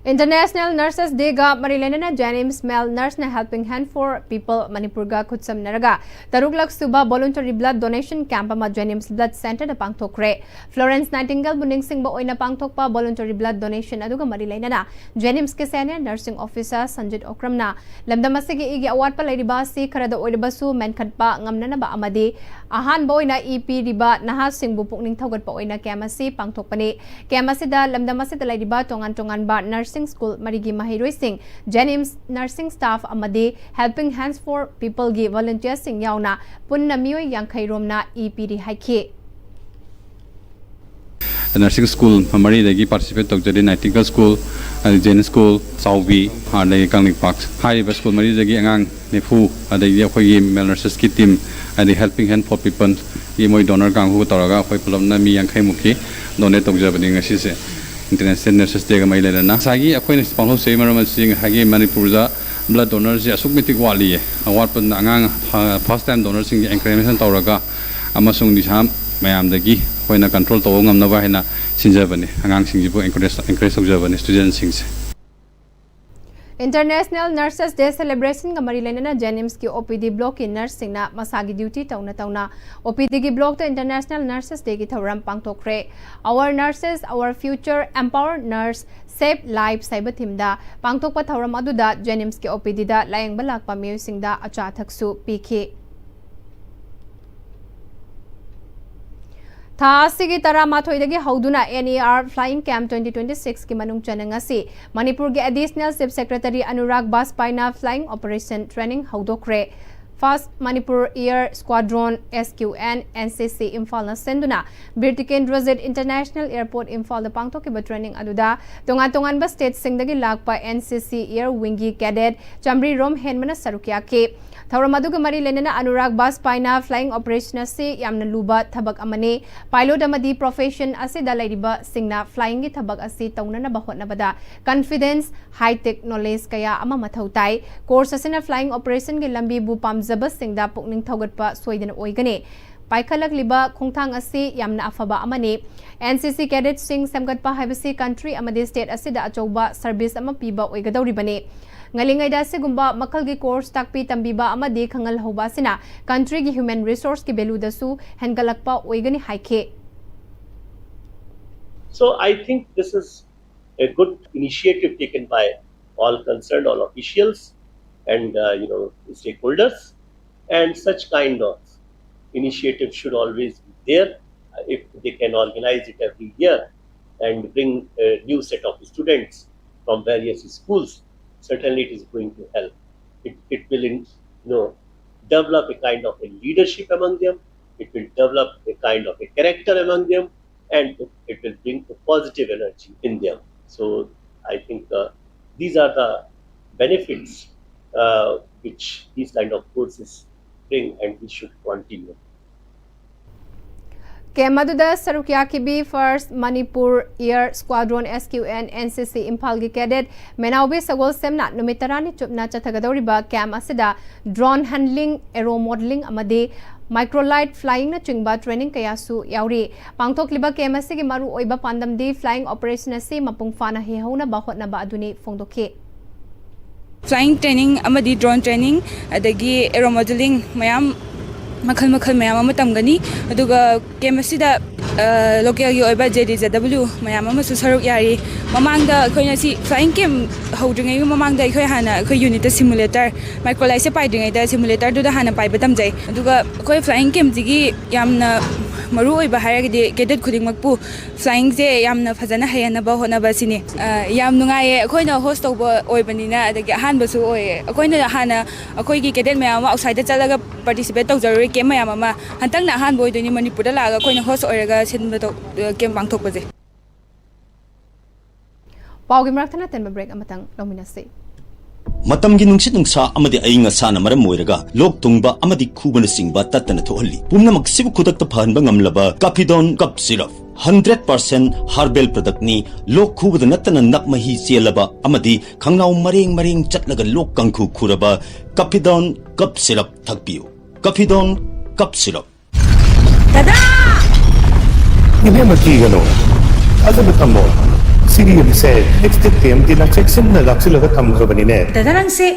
International Nurses Day ꯒ ꯃꯔꯤ ꯂꯩꯅꯅ JNIMS Male Nurse ꯅ Helping Hand for People ꯃꯅꯤꯄꯨꯔꯒ ꯈꯨꯠꯁꯝꯅꯔꯒ ꯇꯔꯨꯛꯂꯛ ꯁꯨꯕ Voluntary Blood Donation Camp ꯑꯃ JNIMS Blood Center ꯗ ꯄꯥꯡꯊꯣꯛꯈ꯭ꯔꯦ꯫ Florence Nightingale ꯕꯨ ꯅꯤꯡꯁꯤꯡꯕ ꯑꯣꯏꯅ ꯄꯥꯡꯊꯣꯛꯄ Voluntary Blood Donation ꯑꯗꯨꯒ ꯃꯔꯤ ꯂꯩꯅꯅ JNIMS ꯀꯤ Senior Nursing Officer ꯁꯟꯖꯤꯠ ꯑꯣꯀ꯭ꯔꯝꯅ ꯂꯝꯗꯝ ꯑꯁꯤꯒꯤ ꯏꯒꯤ ꯑꯋꯥꯠꯄ ꯂꯩꯔꯤꯕ ꯑꯁꯤ ꯈꯔꯗ ꯑꯣꯏꯔꯕꯁꯨ ꯃꯦꯟꯈꯠꯄ ꯉꯝꯅꯅꯕ ꯑꯃꯗꯤ ꯑꯍꯥꯟꯕ ꯑꯣꯏꯅ ꯏ ꯄꯤꯔꯤꯕ ꯅꯍꯥꯁꯤꯡꯕꯨ ꯄꯨꯛꯅꯤꯡ ꯊꯧꯒꯠꯄ ꯑꯣꯏꯅ camp ꯑꯁꯤ ꯄꯥꯡꯊꯣꯛꯄꯅꯤ꯫ Camp ꯑꯁꯤꯗ ꯂꯝꯗꯝ ꯑꯁꯤꯗ ꯂꯩꯔꯤꯕ ꯇꯣꯉꯥꯟ ꯇꯣꯉꯥꯟꯕ nursing school ꯃꯔꯤꯒꯤ ꯃꯍꯩꯔꯣꯏꯁꯤꯡ, JNIMS nursing staff ꯑꯃꯗꯤ Helping Hands for People ꯒꯤ volunteer ꯁꯤꯡ ꯌꯥꯎꯅ ꯄꯨꯟꯅ ꯃꯤꯑꯣꯏ ꯌꯥꯡꯈꯩ ꯔꯣꯝꯅ ꯏ ꯄꯤꯔꯤ ꯍꯥꯏꯈꯤ꯫ Nursing school ꯃꯔꯤꯗꯒꯤ participate ꯇꯧꯖꯔꯤ꯫ Nightingale school, ꯑꯗꯩ JNIMS school, ꯆꯥꯎꯕꯤ, ꯑꯗꯒꯤ ꯀꯪꯂꯩꯄꯥꯛ꯫ ꯍꯥꯏꯔꯤꯕ school ꯃꯔꯤꯗꯒꯤ ꯑꯉꯥꯡ ꯅꯤꯐꯨ, ꯑꯗꯩꯗꯤ ꯑꯩꯈꯣꯏꯒꯤ male nurses ꯀꯤ team, ꯑꯗꯩ Helping Hand for People ꯒꯤ ꯃꯣꯏ donor ꯀꯥꯡꯕꯨꯒ ꯇꯧꯔꯒ ꯑꯩꯈꯣꯏ ꯄꯨꯂꯞꯅ ꯃꯤ ꯌꯥꯡꯈꯩ ꯃꯨꯛꯀꯤ donate ꯇꯧꯖꯕꯅꯤ ꯉꯁꯤꯁꯦ, International Nurses Day ꯒ ꯃꯔꯤ ꯂꯩꯅꯅ꯫ ꯉꯁꯥꯏꯒꯤ ꯑꯩꯈꯣꯏꯅ ꯁꯤ ꯄꯥꯡꯊꯣꯛꯆꯔꯤꯕ ꯃꯔꯝ ꯑꯁꯤ ꯉꯁꯥꯏꯒꯤ ꯃꯅꯤꯄꯨꯔꯗ blood donor ꯁꯤ ꯑꯁꯨꯛꯀꯤ ꯃꯇꯤꯛ ꯋꯥꯠꯂꯤꯌꯦ꯫ ꯑꯋꯥꯠꯄꯗꯨꯅ ꯑꯉꯥꯡ first time donor ꯁꯤꯡꯒꯤ encouragement ꯇꯧꯔꯒ ꯑꯃꯁꯨꯡ ꯅꯤꯁꯥ ꯃꯌꯥꯝꯗꯒꯤ ꯑꯩꯈꯣꯏꯅ control ꯇꯧꯕ ꯉꯝꯅꯕ ꯍꯥꯏꯅ ꯁꯤꯟꯖꯕꯅꯤ꯫ ꯑꯉꯥꯡꯁꯤꯡꯁꯤꯕꯨ encourage encourage ꯇꯧꯖꯕꯅꯤ, student ꯁꯤꯡꯁꯦ꯫ International Nurses Day Celebration ꯒ ꯃꯔꯤ ꯂꯩꯅꯅ JNIMS ꯀꯤ OPD block ꯀꯤ nurse ꯁꯤꯡꯅ ꯃꯁꯥꯒꯤ duty ꯇꯧꯅ ꯇꯧꯅ OPD ꯒꯤ block ꯇ International Nurses Day ꯒꯤ ꯊꯧꯔꯝ ꯄꯥꯡꯊꯣꯛꯈ꯭ꯔꯦ꯫ Our Nurses, Our Future, Empower Nurse, Save Lives ꯍꯥꯏꯕ theme ꯗ ꯄꯥꯡꯊꯣꯛꯄ ꯊꯧꯔꯝ ꯑꯗꯨꯗ JNIMS ꯀꯤ OPD ꯗ ꯂꯥꯌꯦꯡꯕ ꯂꯥꯛꯄ ꯃꯤꯑꯣꯏꯁꯤꯡꯗ ꯑꯆꯥ ꯑꯊꯛꯁꯨ ꯄꯤꯈꯤ꯫ ꯊꯥ ꯑꯁꯤꯒꯤ ꯇꯔꯥꯃꯥꯊꯣꯏꯗꯒꯤ ꯍꯧꯗꯨꯅ NER Flying Camp twenty twenty-six ꯀꯤ ꯃꯅꯨꯡ ꯆꯟꯅ ꯉꯁꯤ ꯃꯅꯤꯄꯨꯔꯒꯤ Additional Chief Secretary Anurag ꯕꯥꯖꯄꯥꯏꯅ flying operation training ꯍꯧꯗꯣꯛꯈ꯭ꯔꯦ꯫ First Manipur Air Squadron, SQN, NCC ꯏꯝꯐꯥꯜꯅ ꯁꯦꯟꯗꯨꯅ ꯕꯤꯔ ꯇꯤꯀꯦꯟꯗ꯭ꯔꯖꯤꯠ International Airport ꯏꯝꯐꯥꯜꯗ ꯄꯥꯡꯊꯣꯛꯈꯤꯕ training ꯑꯗꯨꯗ ꯇꯣꯉꯥꯟ ꯇꯣꯉꯥꯟꯕ state ꯁꯤꯡꯗꯒꯤ ꯂꯥꯛꯄ NCC Air Wing ꯒꯤ cadet ꯆꯥꯃꯔꯤ ꯔꯣꯝ ꯍꯦꯟꯕꯅ ꯁꯔꯨꯛ ꯌꯥꯈꯤ꯫ ꯊꯧꯔꯝ ꯑꯗꯨꯒ ꯃꯔꯤ ꯂꯩꯅꯅ ꯑꯅꯨꯔꯥꯒ ꯕꯥꯖꯄꯥꯏꯅ flying operation ꯑꯁꯤ ꯌꯥꯝꯅ ꯂꯨꯕ ꯊꯕꯛ ꯑꯃꯅꯤ꯫ Pilot ꯑꯃꯗꯤ profession ꯑꯁꯤꯗ ꯂꯩꯔꯤꯕꯁꯤꯡꯅ flying ꯒꯤ ꯊꯕꯛ ꯑꯁꯤ ꯇꯧꯅꯅꯕ ꯍꯣꯠꯅꯕꯗ confidence, high tech knowledge ꯀꯌꯥ ꯑꯃ ꯃꯊꯧ ꯇꯥꯏ꯫ Course ꯑꯁꯤꯅ flying operation ꯒꯤ ꯂꯝꯕꯤꯕꯨ ꯄꯥꯝꯖꯕꯁꯤꯡꯗ ꯄꯨꯛꯅꯤꯡ ꯊꯧꯒꯠꯄ ꯁꯣꯏꯗꯅ ꯑꯣꯏꯒꯅꯤ꯫ ꯄꯥꯏꯈꯠꯂꯛꯂꯤꯕ ꯈꯣꯡꯊꯥꯡ ꯑꯁꯤ ꯌꯥꯝꯅ ꯑꯐꯕ ꯑꯃꯅꯤ꯫ NCC cadet ꯁꯤꯡ ꯁꯦꯝꯒꯠꯄ ꯍꯥꯏꯕꯁꯤ country ꯑꯃꯗꯤ state ꯑꯁꯤꯗ ꯑꯆꯧꯕ service ꯑꯃ ꯄꯤꯕ ꯑꯣꯏꯒꯗꯧꯔꯤꯕꯅꯤ꯫ ꯉꯜꯂꯤꯉꯩꯗ ꯑꯁꯤꯒꯨꯝꯕ ꯃꯈꯜꯒꯤ course ꯇꯥꯛꯄꯤ ꯇꯝꯕꯤꯕ ꯑꯃꯗꯤ ꯈꯪꯍꯜꯍꯧꯕ ꯑꯁꯤꯅ country ꯒꯤ human resource ꯀꯤ value ꯗꯁꯨ ꯍꯦꯟꯒꯠꯂꯛꯄ ꯑꯣꯏꯒꯅꯤ ꯍꯥꯏꯈꯤ꯫ So I think this is a good initiative taken by all concerned, all officials and, uh, you know, stakeholders, and such kind of initiative should always be there. Uh, If they can organize it every year and bring a new set of students from various schools, certainly it is going to help. It, it will, in, you know, develop a kind of a leadership among them. It will develop a kind of a character among them, and it, it will bring a positive energy in them. So I think, uh, these are the benefits, uh, which these kind of courses bring, and we should continue. Camp ꯑꯗꯨꯗ ꯁꯔꯨꯛ ꯌꯥꯈꯤꯕꯤ First Manipur Air Squadron, SQN, NCC ꯏꯝꯐꯥꯜꯒꯤ cadet ꯃꯦꯅꯥꯎꯕꯤ ꯁꯒꯣꯜꯁꯦꯝꯅ ꯅꯨꯃꯤꯠ ꯇꯔꯥꯅꯤ ꯆꯨꯞꯅ ꯆꯠꯊꯒꯗꯧꯔꯤꯕ camp ꯑꯁꯤꯗ drone handling, aero modelling ꯑꯃꯗꯤ microlight flying ꯅꯆꯤꯡꯕ training ꯀꯌꯥꯁꯨ ꯌꯥꯎꯔꯤ꯫ ꯄꯥꯡꯊꯣꯛꯂꯤꯕ camp ꯑꯁꯤꯒꯤ ꯃꯔꯨꯑꯣꯏꯕ ꯄꯥꯟꯗꯝꯗꯤ flying operation ꯑꯁꯤ ꯃꯄꯨꯡ ꯐꯥꯅ ꯍꯩꯍꯧꯅꯕ ꯍꯣꯠꯅꯕ ꯑꯗꯨꯅꯤ ꯐꯣꯡꯗꯣꯛꯈꯤ꯫ Flying training ꯑꯃꯗꯤ drone training, ꯑꯗꯒꯤ aero modeling ꯃꯌꯥꯝ, ꯃꯈꯜ ꯃꯈꯜ ꯃꯌꯥꯝ ꯑꯃ ꯇꯝꯒꯅꯤ꯫ ꯑꯗꯨꯒ camp ꯑꯁꯤꯗ ꯂꯣꯀꯦꯜꯒꯤ ꯑꯣꯏꯕ ꯖꯦ ꯗꯤ ꯖꯦ ꯗꯕ꯭ꯂꯤꯎ ꯃꯌꯥꯝ ꯑꯃꯁꯨ ꯁꯔꯨꯛ ꯌꯥꯔꯤ꯫ ꯃꯃꯥꯡꯗ ꯑꯩꯈꯣꯏꯅ ꯁꯤ flying camp ꯍꯧꯗ꯭ꯔꯤꯉꯩꯒꯤ ꯃꯃꯥꯡꯗ ꯑꯩꯈꯣꯏ ꯍꯥꯟꯅ ꯑꯩꯈꯣꯏ unitꯇ simulator, microliteꯁꯦ ꯄꯥꯏꯗ꯭ꯔꯤꯉꯩꯗ simulatorꯗꯨꯗ ꯍꯥꯟꯅ ꯄꯥꯏꯕ ꯇꯝꯖꯩ꯫ ꯑꯗꯨꯒ ꯑꯩꯈꯣꯏ flying campꯁꯤꯒꯤ ꯌꯥꯝꯅ ꯃꯔꯨ ꯑꯣꯏꯕ ꯍꯥꯏꯔꯒꯗꯤ cadet ꯈꯨꯗꯤꯡꯃꯛꯄꯨ flyingꯁꯦ ꯌꯥꯝꯅ ꯐꯖꯅ ꯍꯩꯍꯟꯅꯕ ꯍꯣꯠꯅꯕ ꯑꯁꯤꯅꯤ꯫ ꯑ, ꯌꯥꯝ ꯅꯨꯡꯉꯥꯏꯌꯦ꯫ ꯑꯩꯈꯣꯏꯅ host ꯇꯧꯕ ꯑꯣꯏꯕꯅꯤꯅ, ꯑꯗꯒꯤ ꯑꯍꯥꯟꯕꯁꯨ ꯑꯣꯏꯌꯦ꯫ ꯑꯩꯈꯣꯏꯅ ꯍꯥꯟꯅ ꯑꯩꯈꯣꯏꯒꯤ cadet ꯃꯌꯥꯝ ꯑꯃ outsideꯇ ꯆꯠꯂꯒ participate ꯇꯧꯖꯔꯨꯔꯦ camp ꯃꯌꯥꯝ ꯑꯃ꯫ ꯍꯟꯗꯛꯅ ꯑꯍꯥꯟꯕ ꯑꯣꯏꯗꯣꯏꯅꯤ ꯃꯅꯤꯄꯨꯔꯗ ꯂꯥꯛꯑꯒ ꯑꯩꯈꯣꯏꯅ host ꯑꯣꯏꯔꯒ ꯁꯤꯟꯕ ꯇꯧ-, camp ꯄꯥꯡꯊꯣꯛꯄꯁꯦ꯫ ꯄꯥꯎꯒꯤ ꯃꯔꯛꯇ ꯅꯠꯇꯟꯕ break ꯑꯃꯇꯪ ꯂꯧꯃꯤꯟꯅꯁꯤ꯫ ꯃꯇꯝꯒꯤ ꯅꯨꯡꯁꯤꯠ ꯅꯨꯡꯁꯥ ꯑꯃꯗꯤ ꯑꯏꯪ ꯑꯁꯥꯅ ꯃꯔꯝ ꯑꯣꯏꯔꯒ ꯂꯣꯛ ꯊꯨꯡꯕ ꯑꯃꯗꯤ ꯈꯨꯕꯅꯆꯤꯡꯕ ꯇꯠꯇꯅ ꯊꯣꯛꯍꯜꯂꯤ꯫ ꯄꯨꯝꯅꯃꯛꯁꯤꯕꯨ ꯈꯨꯗꯛꯇ ꯐꯍꯟꯕ ꯉꯝꯂꯕ Cappidone Cough Syrup, hundred percent herbal productꯅꯤ꯫ ꯂꯣꯛ ꯈꯨꯕꯗ ꯅꯠꯇꯅ ꯅꯞ ꯃꯍꯤ ꯆꯦꯜꯂꯕ ꯑꯃꯗꯤ ꯈꯪꯅꯥꯎ ꯃꯔꯦꯡ ꯃꯔꯦꯡ ꯆꯠꯂꯒ ꯂꯣꯛ ꯀꯥꯡꯈꯨ ꯈꯨꯔꯕ Cappidone Cough Syrup ꯊꯛꯄꯤꯌꯨ꯫ Cappidone Cough Syrup꯫ ꯗꯗꯥ! ꯏꯕꯦꯝꯃ, ꯀꯤꯒꯅꯨ꯫ ꯊꯥꯖꯕ ꯊꯝꯃꯣ꯫ ꯁꯤꯒꯤ ꯌꯨꯝꯁꯦ ꯑꯦꯛꯁꯇꯦꯛ ꯇꯤ ꯑꯦꯝ ꯇꯤꯅ ꯆꯦꯛꯁꯤꯟꯅ ꯂꯥꯛꯁꯤꯜꯂꯒ ꯊꯝꯈ꯭ꯔꯕꯅꯤꯅꯦ꯫ ꯗꯗꯥ, ꯅꯪꯁꯦ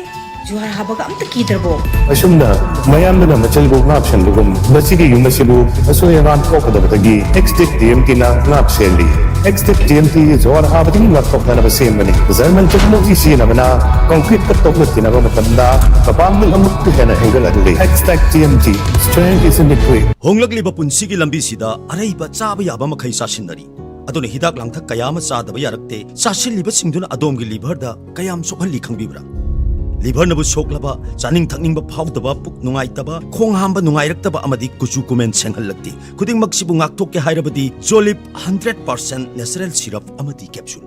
ꯖꯨꯍꯥꯔ ꯍꯥꯕꯒ ꯑꯝꯇ ꯀꯤꯗ꯭ꯔꯕꯣ? ꯑꯁꯨꯝꯅ ꯃꯌꯥꯝꯗꯨꯅ ꯃꯆꯜꯕꯨ ꯉꯥꯛꯁꯦꯟꯕꯒꯨꯝ, ꯃꯁꯤꯒꯤ ꯌꯨꯝ ꯑꯁꯤꯕꯨ ꯑꯁꯣꯏ ꯑꯉꯥꯝ ꯊꯣꯛꯀꯗꯕꯗꯒꯤ ꯑꯦꯛꯁꯇꯦꯛ ꯇꯤ ꯑꯦꯝ ꯇꯤꯅ ꯉꯥꯛꯁꯦꯜꯂꯤ꯫ ꯑꯦꯛꯁꯇꯦꯛ ꯇꯤ ꯑꯦꯝ ꯇꯤ ꯖꯨꯍꯥꯔ ꯍꯥꯕꯗꯒꯤ ꯉꯥꯛꯊꯣꯛꯅꯅꯕ ꯁꯦꯝꯕꯅꯤ꯫ ꯖꯔꯃꯟ ꯇꯦꯛꯅꯣꯂꯣꯖꯤ ꯁꯤꯖꯤꯟꯅꯕꯅ concreteꯀ ꯇꯣꯛꯅꯈꯤꯅꯕ ꯃꯇꯝꯗ ꯃꯄꯥꯡꯒꯜ ꯑꯃꯨꯛꯀ ꯍꯦꯟꯅ ꯍꯦꯟꯒꯠꯍꯜꯂꯤ꯫ Xtec T M T, strength is in liquid꯫ ꯍꯣꯡꯂꯛꯂꯤꯕ ꯄꯨꯟꯁꯤꯒꯤ ꯂꯝꯕꯤꯁꯤꯗ ꯑꯔꯩꯕ ꯆꯥꯕ ꯌꯥꯕ ꯃꯈꯩ ꯆꯥꯁꯤꯟꯅꯔꯤ꯫ ꯑꯗꯨꯅ ꯍꯤꯗꯥꯛ ꯂꯥꯡꯊꯛ ꯀꯌꯥ ꯑꯃ ꯆꯥꯗꯕ ꯌꯥꯔꯛꯇꯦ꯫ ꯆꯥꯁꯤꯜꯂꯤꯕꯁꯤꯡꯗꯨꯅ ꯑꯗꯣꯝꯒꯤ liverꯗ ꯀꯌꯥꯝ ꯁꯣꯛꯍꯜꯂꯤ ꯈꯪꯕꯤꯕ꯭ꯔꯥ? Liverꯅꯕꯨ ꯁꯣꯛꯂꯕ, ꯆꯥꯅꯤꯡ ꯊꯛꯅꯤꯡꯕ ꯐꯥꯎꯗꯕ, ꯄꯨꯛ ꯅꯨꯡꯉꯥꯏꯇꯕ, ꯈꯣꯡ ꯍꯥꯝꯕ ꯅꯨꯡꯉꯥꯏꯔꯛꯇꯕ ꯑꯃꯗꯤ ꯀꯨꯆꯨ ꯀꯨꯃꯦꯟ ꯁꯦꯡꯍꯜꯂꯛꯇꯦ꯫ ꯈꯨꯗꯤꯡꯃꯛꯁꯤꯕꯨ ꯉꯥꯛꯊꯣꯛꯀꯦ ꯍꯥꯏꯔꯕꯗꯤ Jolib hundred percent natural syrup ꯑꯃꯗꯤ capsule꯫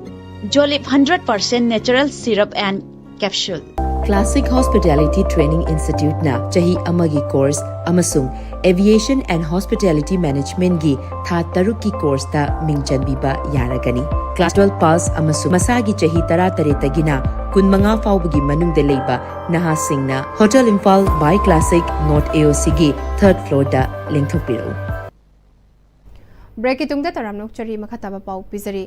Jolib hundred percent natural syrup and capsule꯫ Classic Hospitality Training Instituteꯅ ꯆꯍꯤ ꯑꯃꯒꯤ course ꯑꯃꯁꯨꯡ Aviation and Hospitality Managementꯒꯤ ꯊꯥ ꯇꯔꯨꯛꯀꯤ courseꯇ ꯃꯤꯡ ꯆꯟꯕꯤꯕ ꯌꯥꯔꯒꯅꯤ꯫ Class twelve pass ꯑꯃꯁꯨꯡ ꯃꯁꯥꯒꯤ ꯆꯍꯤ ꯇꯔꯥꯇꯔꯦꯠꯇꯒꯤꯅ ꯀꯨꯟꯃꯉꯥ ꯐꯥꯎꯕꯒꯤ ꯃꯅꯨꯡꯗ ꯂꯩꯕ ꯅꯍꯥꯁꯤꯡꯅ Hotel Imphal by Classic North AOCꯒꯤ third floorꯗ ꯂꯦꯡꯊꯣꯛꯄꯤꯔꯛꯎ꯫ Breakꯀꯤ ꯇꯨꯡꯗ ꯇꯔꯥꯝꯅ ꯑꯣꯛꯆꯔꯤ, ꯃꯈꯥ ꯇꯥꯕ ꯄꯥꯎ ꯄꯤꯖꯔꯤ꯫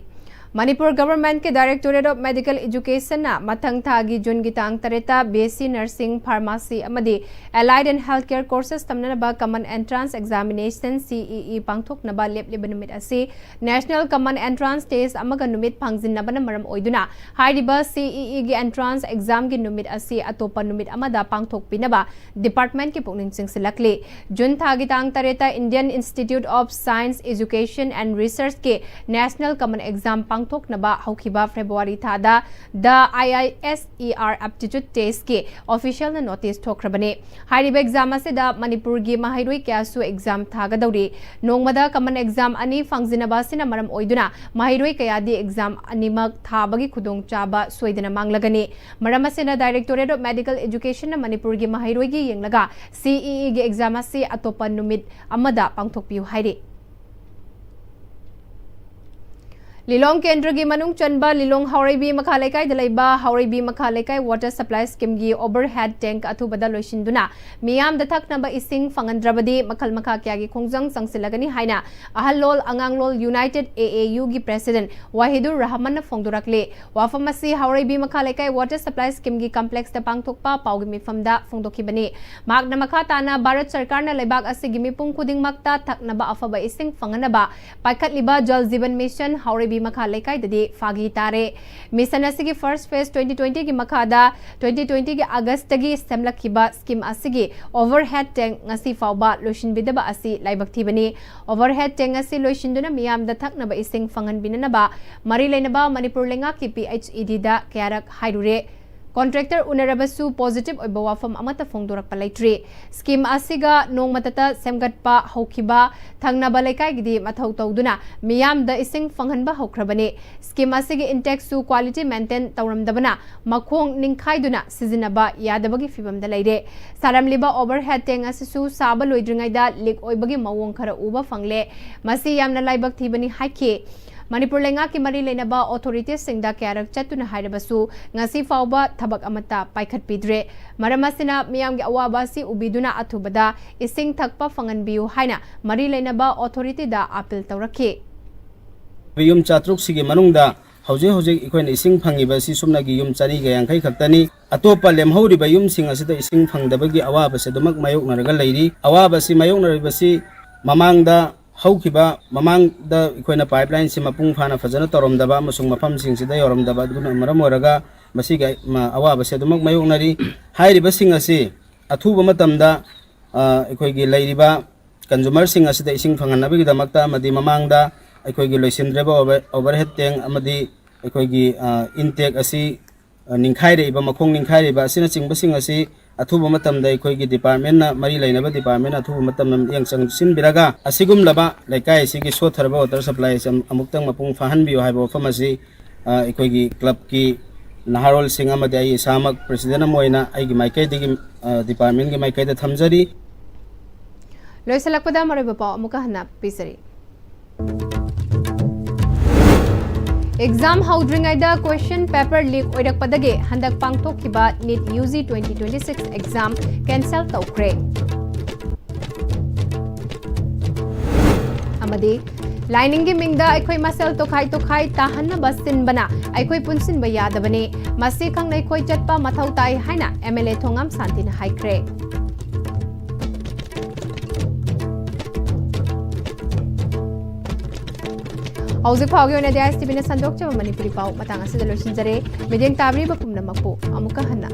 ꯃꯅꯤꯄꯨꯔ ꯒꯚꯔꯟꯃꯦꯟꯠꯀꯤ Directorate of Medical Educationꯅ ꯃꯊꯪ ꯊꯥꯒꯤ ꯖꯨꯟꯒꯤ ꯇꯥꯡ ꯇꯔꯦꯠꯇ B S C Nursing, Pharmacy ꯑꯃꯗꯤ Allied and Healthcare Courses ꯇꯝꯅꯅꯕ Common Entrance Examination, C E E, ꯄꯥꯡꯊꯣꯛꯅꯕ ꯂꯦꯞꯂꯤꯕ ꯅꯨꯃꯤꯠ ꯑꯁꯤ National Common Entrance Test ꯑꯃꯒ ꯅꯨꯃꯤꯠ ꯐꯪꯖꯤꯟꯅꯕꯅ ꯃꯔꯝ ꯑꯣꯏꯗꯨꯅ ꯍꯥꯏꯔꯤꯕ C E Eꯒꯤ entrance examꯒꯤ ꯅꯨꯃꯤꯠ ꯑꯁꯤ ꯑꯇꯣꯞꯄ ꯅꯨꯃꯤꯠ ꯑꯃꯗ ꯄꯥꯡꯊꯣꯛꯄꯤꯅꯕ departmentꯀꯤ ꯄꯨꯛꯅꯤꯡ ꯆꯤꯡꯁꯤꯜꯂꯛꯂꯤ꯫ ꯖꯨꯟ ꯊꯥꯒꯤ ꯇꯥꯡ ꯇꯔꯦꯠꯇ Indian Institute of Science, Education and Researchꯀꯤ National Common Exam ꯄꯥꯡꯊꯣꯛꯅꯕ ꯍꯧꯈꯤꯕ February ꯊꯥꯗ The I I S E R Aptitude Testꯀꯤ officialꯅ notice ꯊꯣꯛꯈ꯭ꯔꯕꯅꯤ꯫ ꯍꯥꯏꯔꯤꯕ exam ꯑꯁꯤꯗ ꯃꯅꯤꯄꯨꯔꯒꯤ ꯃꯍꯩꯔꯣꯏ ꯀꯌꯥꯁꯨ exam ꯊꯥꯒꯗꯧꯔꯤ꯫ ꯅꯣꯡꯃꯗ common exam ꯑꯅꯤ ꯐꯪꯖꯤꯟꯅꯕ ꯑꯁꯤꯅ ꯃꯔꯝ ꯑꯣꯏꯗꯨꯅ ꯃꯍꯩꯔꯣꯏ ꯀꯌꯥꯗꯤ exam ꯑꯅꯤꯃꯛ ꯊꯥꯕꯒꯤ ꯈꯨꯗꯣꯡꯆꯥꯕ ꯁꯣꯏꯗꯅ ꯃꯥꯡꯂꯒꯅꯤ꯫ ꯃꯔꯝ ꯑꯁꯤꯅ Directorate of Medical Educationꯅ ꯃꯅꯤꯄꯨꯔꯒꯤ ꯃꯍꯩꯔꯣꯏꯒꯤ ꯌꯦꯡꯂꯒ C E Eꯒꯤ exam ꯑꯁꯤ ꯑꯇꯣꯞꯄ ꯅꯨꯃꯤꯠ ꯑꯃꯗ ꯄꯥꯡꯊꯣꯛꯄꯤꯌꯨ ꯍꯥꯏꯔꯤ꯫ ꯂꯤꯂꯣꯡ ꯀꯦꯟꯗ꯭ꯔꯒꯤ ꯃꯅꯨꯡ ꯆꯟꯕ ꯂꯤꯂꯣꯡ ꯍꯥꯎꯔꯩꯕꯤ ꯃꯈꯥ ꯂꯩꯀꯥꯏꯗ ꯂꯩꯕ ꯍꯥꯎꯔꯩꯕꯤ ꯃꯈꯥ ꯂꯩꯀꯥꯏ water supply schemeꯒꯤ overhead tank ꯑꯊꯨꯕꯗ ꯂꯣꯏꯁꯤꯟꯗꯨꯅ ꯃꯤꯌꯥꯝꯗ ꯊꯛꯅꯕ ꯏꯁꯤꯡ ꯐꯪꯍꯟꯗ꯭ꯔꯕꯗꯤ ꯃꯈꯜ ꯃꯈꯥ ꯀꯌꯥꯒꯤ ꯈꯣꯡꯖꯪ ꯆꯪꯁꯤꯜꯂꯒꯅꯤ ꯍꯥꯏꯅ ꯑꯍꯜꯂꯣꯜ ꯑꯉꯥꯡꯂꯣꯜ United A A Uꯒꯤ president Wahidur ꯔꯍꯃꯟꯅ ꯐꯣꯡꯗꯣꯔꯛꯂꯤ꯫ ꯋꯥꯐꯝ ꯑꯁꯤ ꯍꯥꯎꯔꯩꯕꯤ ꯃꯈꯥ ꯂꯩꯀꯥꯏ water supply schemeꯒꯤ complexꯇ ꯄꯥꯡꯊꯣꯛꯄ ꯄꯥꯎꯒꯤ ꯃꯤꯐꯝꯗ ꯐꯣꯡꯗꯣꯛꯈꯤꯕꯅꯤ꯫ ꯃꯍꯥꯛꯅ ꯃꯈꯥ ꯇꯥꯅ ꯚꯥꯔꯠ ꯁꯔꯀꯥꯔꯅ ꯂꯩꯕꯥꯛ ꯑꯁꯤꯒꯤ ꯃꯤꯄꯨꯝ ꯈꯨꯗꯤꯡꯃꯛꯇ ꯊꯛꯅꯕ ꯑꯐꯕ ꯏꯁꯤꯡ ꯐꯪꯍꯟꯅꯕ ꯄꯥꯏꯈꯠꯂꯤꯕ Jal Jeevan Mission ꯍꯥꯎꯔꯩꯕꯤ ꯃꯈꯥ ꯂꯩꯀꯥꯏꯗꯗꯤ ꯐꯥꯒꯤ ꯇꯥꯔꯦ꯫ Mission ꯑꯁꯤꯒꯤ first phase twenty twentyꯒꯤ ꯃꯈꯥꯗ twenty twentyꯒꯤ Augustꯇꯒꯤ ꯁꯦꯝꯂꯛꯈꯤꯕ scheme ꯑꯁꯤꯒꯤ overhead tank ꯉꯁꯤ ꯐꯥꯎꯕ ꯂꯣꯏꯁꯤꯟꯕꯤꯗꯕ ꯑꯁꯤ ꯂꯥꯏꯕꯛ ꯊꯤꯕꯅꯤ꯫ Overhead tank ꯑꯁꯤ ꯂꯣꯏꯁꯤꯟꯗꯨꯅ ꯃꯤꯌꯥꯝꯗ ꯊꯛꯅꯕ ꯏꯁꯤꯡ ꯐꯪꯍꯟꯕꯤꯅꯅꯕ ꯃꯔꯤ ꯂꯩꯅꯕ ꯃꯅꯤꯄꯨꯔ ꯂꯩꯉꯥꯛꯀꯤ P H E Dꯗ ꯀꯌꯥꯔꯛ ꯍꯥꯏꯔꯨꯔꯦ꯫ Contractor ꯎꯅꯔꯕꯁꯨ positive ꯑꯣꯏꯕ ꯋꯥꯐꯝ ꯑꯃꯠꯇ ꯐꯣꯡꯗꯣꯔꯛꯄ ꯂꯩꯇ꯭ꯔꯤ꯫ Scheme ꯑꯁꯤꯒ ꯅꯣꯡꯃꯇꯇ ꯁꯦꯝꯒꯠꯄ ꯍꯧꯈꯤꯕ ꯊꯪꯅꯕ ꯂꯩꯀꯥꯏꯒꯤꯗꯤ ꯃꯊꯧ ꯇꯧꯗꯨꯅ ꯃꯤꯌꯥꯝꯗ ꯏꯁꯤꯡ ꯐꯪꯍꯟꯕ ꯍꯧꯈ꯭ꯔꯕꯅꯤ꯫ Scheme ꯑꯁꯤꯒꯤ intakeꯁꯨ quality maintain ꯇꯧꯔꯝꯗꯕꯅ ꯃꯈꯣꯡ ꯅꯤꯡꯈꯥꯏꯗꯨꯅ ꯁꯤꯖꯤꯟꯅꯕ ꯌꯥꯗꯕꯒꯤ ꯐꯤꯚꯝꯗ ꯂꯩꯔꯦ꯫ ꯁꯥꯔꯝꯂꯤꯕ overhead tank ꯑꯁꯤꯁꯨ ꯁꯥꯕ ꯂꯣꯏꯗ꯭ꯔꯤꯉꯩꯗ leak ꯑꯣꯏꯕꯒꯤ ꯃꯑꯣꯡ ꯈꯔ ꯎꯕ ꯐꯪꯂꯦ꯫ ꯃꯁꯤ ꯌꯥꯝꯅ ꯂꯥꯏꯕꯛ ꯊꯤꯕꯅꯤ ꯍꯥꯏꯈꯤ꯫ ꯃꯅꯤꯄꯨꯔ ꯂꯩꯉꯥꯛꯀꯤ ꯃꯔꯤ ꯂꯩꯅꯕ authorityꯁꯤꯡꯗ ꯀꯌꯥꯔꯛ ꯆꯠꯇꯨꯅ ꯍꯥꯏꯔꯕꯁꯨ ꯉꯁꯤ ꯐꯥꯎꯕ ꯊꯕꯛ ꯑꯃꯠꯇ ꯄꯥꯏꯈꯠꯄꯤꯗ꯭ꯔꯦ꯫ ꯃꯔꯝ ꯑꯁꯤꯅ ꯃꯤꯌꯥꯝꯒꯤ ꯑꯋꯥꯕ ꯑꯁꯤ ꯎꯕꯤꯗꯨꯅ ꯑꯊꯨꯕꯗ ꯏꯁꯤꯡ ꯊꯛꯄ ꯐꯪꯍꯟꯕꯤꯌꯨ ꯍꯥꯏꯅ ꯃꯔꯤ ꯂꯩꯅꯕ authorityꯗ appeal ꯇꯧꯔꯛꯈꯤ꯫ ꯌꯨꯝ ꯆꯥꯇ꯭ꯔꯨꯛꯁꯤꯒꯤ ꯃꯅꯨꯡꯗ ꯍꯧꯖꯤꯛ ꯍꯧꯖꯤꯛ ꯑꯩꯈꯣꯏꯅ ꯏꯁꯤꯡ ꯐꯪꯉꯤꯕ ꯑꯁꯤ ꯁꯨꯞꯅꯒꯤ ꯌꯨꯝ ꯆꯅꯤꯒ ꯌꯥꯡꯈꯩ ꯈꯛꯇꯅꯤ꯫ ꯑꯇꯣꯞꯄ ꯂꯦꯝꯍꯧꯔꯤꯕ ꯌꯨꯝꯁꯤꯡ ꯑꯁꯤꯗ ꯏꯁꯤꯡ ꯐꯪꯗꯕꯒꯤ ꯑꯋꯥꯕꯁꯦ ꯑꯗꯨꯃꯛ ꯃꯥꯌꯣꯛꯅꯔꯒ ꯂꯩꯔꯤ꯫ ꯑꯋꯥꯕꯁꯤ ꯃꯥꯌꯣꯛꯅꯔꯤꯕꯁꯤ ꯃꯃꯥꯡꯗ ꯍꯧꯈꯤꯕ, ꯃꯃꯥꯡꯗ ꯑꯩꯈꯣꯏꯅ pipeline ꯁꯤ ꯃꯄꯨꯡ ꯐꯥꯅ ꯐꯖꯅ ꯇꯧꯔꯝꯗꯕ ꯑꯃꯁꯨꯡ ꯃꯐꯝꯁꯤꯡꯁꯤꯗ ꯌꯧꯔꯝꯗꯕ ꯑꯗꯨꯅ ꯃꯔꯝ ꯑꯣꯏꯔꯒ ꯃꯁꯤꯒꯤ, ꯃ, ꯑꯋꯥꯕꯁꯦ ꯑꯗꯨꯃꯛ ꯃꯥꯌꯣꯛꯅꯔꯤ꯫ ꯍꯥꯏꯔꯤꯕꯁꯤꯡ ꯑꯁꯤ ꯑꯊꯨꯕ ꯃꯇꯝꯗ, ꯑ, ꯑꯩꯈꯣꯏꯒꯤ ꯂꯩꯔꯤꯕ consumer ꯁꯤꯡ ꯑꯁꯤꯗ ꯏꯁꯤꯡ ꯐꯪꯍꯟꯅꯕꯒꯤꯗꯃꯛꯇ ꯑꯃꯗꯤ ꯃꯃꯥꯡꯗ ꯑꯩꯈꯣꯏꯒꯤ ꯂꯣꯏꯁꯤꯟꯗ꯭ꯔꯤꯕ over-, overhead tank ꯑꯃꯗꯤ ꯑꯩꯈꯣꯏꯒꯤ, ꯑ, intake ꯑꯁꯤ, ꯑ, ꯅꯤꯡꯈꯥꯏꯔꯛꯏꯕ, ꯃꯈꯣꯡ ꯅꯤꯡꯈꯥꯏꯔꯛꯏꯕ ꯑꯁꯤꯅꯆꯤꯡꯕꯁꯤꯡ ꯑꯁꯤ ꯑꯊꯨꯕ ꯃꯇꯝꯗ ꯑꯩꯈꯣꯏꯒꯤ department ꯅ, ꯃꯔꯤ ꯂꯩꯅꯕ department ꯅ ꯑꯊꯨꯕ ꯃꯇꯝꯗ ꯃꯤꯠꯌꯦꯡ ꯆꯪꯁꯤꯟꯕꯤꯔꯒ ꯑꯁꯤꯒꯨꯝꯂꯕ ꯂꯩꯀꯥꯏ ꯑꯁꯤꯒꯤ ꯁꯣꯠꯊꯔꯕ water supply ꯑꯁꯤ ꯑꯃꯨꯛꯇꯪ ꯃꯄꯨꯡ ꯐꯥꯍꯟꯕꯤꯌꯨ ꯍꯥꯏꯕ ꯋꯥꯐꯝ ꯑꯁꯤ, ꯑ, ꯑꯩꯈꯣꯏꯒꯤ club ꯀꯤ ꯅꯍꯥꯔꯣꯜꯁꯤꯡ ꯑꯃꯗꯤ ꯑꯩ ꯏꯁꯥꯃꯛ president ꯑꯃ ꯑꯣꯏꯅ ꯑꯩꯒꯤ ꯃꯥꯏꯀꯩꯗꯒꯤ, ꯑ, department ꯀꯤ ꯃꯥꯏꯀꯩꯗ ꯊꯝꯖꯔꯤ꯫ ꯂꯣꯏꯁꯤꯜꯂꯛꯄꯗ ꯃꯔꯨꯑꯣꯏꯕ ꯄꯥꯎ ꯑꯃꯨꯛꯀ ꯍꯟꯅ ꯄꯤꯖꯔꯤ꯫ Exam ꯍꯧꯗ꯭ꯔꯤꯉꯩꯗ question paper leak ꯑꯣꯏꯔꯛꯄꯗꯒꯤ ꯍꯟꯗꯛ ꯄꯥꯡꯊꯣꯛꯈꯤꯕ NEET UG twenty twenty-six exam cancel ꯇꯧꯈ꯭ꯔꯦ꯫ ꯑꯃꯗꯤ ꯂꯥꯏꯅꯤꯡꯒꯤ ꯃꯤꯡꯗ ꯑꯩꯈꯣꯏ ꯃꯁꯦꯜ ꯇꯣꯈꯥꯏ ꯇꯣꯈꯥꯏ ꯇꯥꯍꯟꯅꯕ ꯁꯤꯟꯕꯅ ꯑꯩꯈꯣꯏ ꯄꯨꯟꯁꯤꯟꯕ ꯌꯥꯗꯕꯅꯤ, ꯃꯁꯤ ꯈꯪꯅꯩ ꯈꯣꯏ ꯆꯠꯄ ꯃꯊꯧ ꯇꯥꯏ ꯍꯥꯏꯅ MLA ꯊꯣꯉꯥꯝ ꯁꯥꯟꯇꯤꯅ ꯍꯥꯏꯈ꯭ꯔꯦ꯫ ꯍꯧꯖꯤꯛ ꯐꯥꯎꯒꯤ ꯑꯣꯏꯅꯗꯤ ISTV ꯅ ꯁꯟꯗꯣꯛꯆꯕ ꯃꯅꯤꯄꯨꯔꯤ ꯄꯥꯎ ꯃꯇꯥꯡ ꯑꯁꯤꯗ ꯂꯣꯏꯁꯤꯟꯖꯔꯦ꯫ ꯃꯤꯠꯌꯦꯡ ꯇꯥꯕꯤꯔꯤꯕ ꯄꯨꯝꯅꯃꯛꯄꯨ ꯑꯃꯨꯛꯀ ꯍꯟꯅ